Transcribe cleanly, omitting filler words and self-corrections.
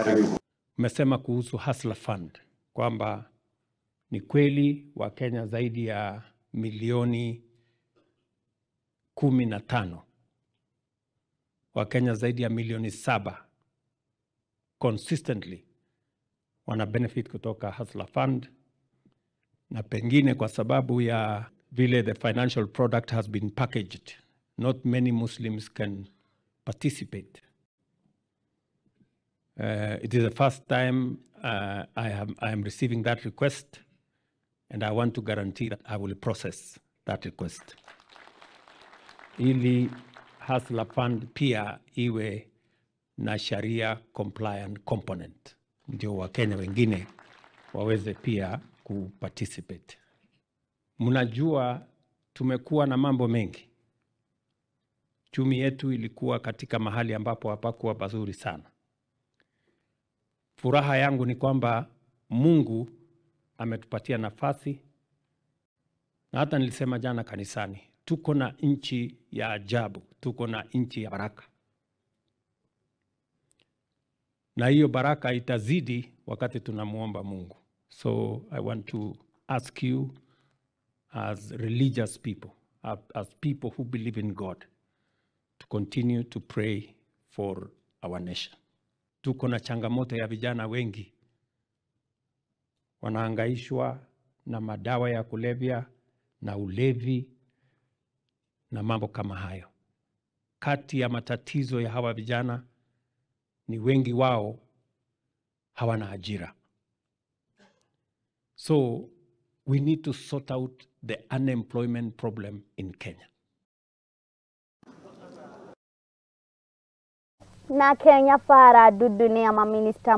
Everyone. Umesema kuhusu Hustler Fund kwamba ni kweli Wakenya zaidi ya milioni 15, Wakenya zaidi ya milioni 7 consistently wana benefit kutoka Hustler Fund, na pengine kwa sababu ya vile the financial product has been packaged, not many Muslims can participate. It is the first time I am receiving that request, and I want to guarantee that I will process that request. Ili Hustler Fund pia iwe na sharia compliant component, ndio Wakenya wengine waweze pia kuparticipate. Mnajua tumekuwa na mambo mengi. Uchumi yetu ilikuwa katika mahali ambapo hapakuwa pazuri sana. Furaha yangu ni kwamba Mungu ametupatia nafasi, na hata nilisema jana kanisani, tuko na nchi ya ajabu, tuko na nchi ya baraka. Na hiyo baraka itazidi wakati tunamuomba Mungu. So I want to ask you as religious people, as people who believe in God, to continue to pray for our nation. Tuko na changamoto ya vijana wengi wanahangaishwa na madawa ya kulevya na ulevi na mambo kama hayo. Kati ya matatizo ya hawa vijana ni wengi wao hawana ajira. So we need to sort out the unemployment problem in Kenya. Na Kenya fara dudunia maminista.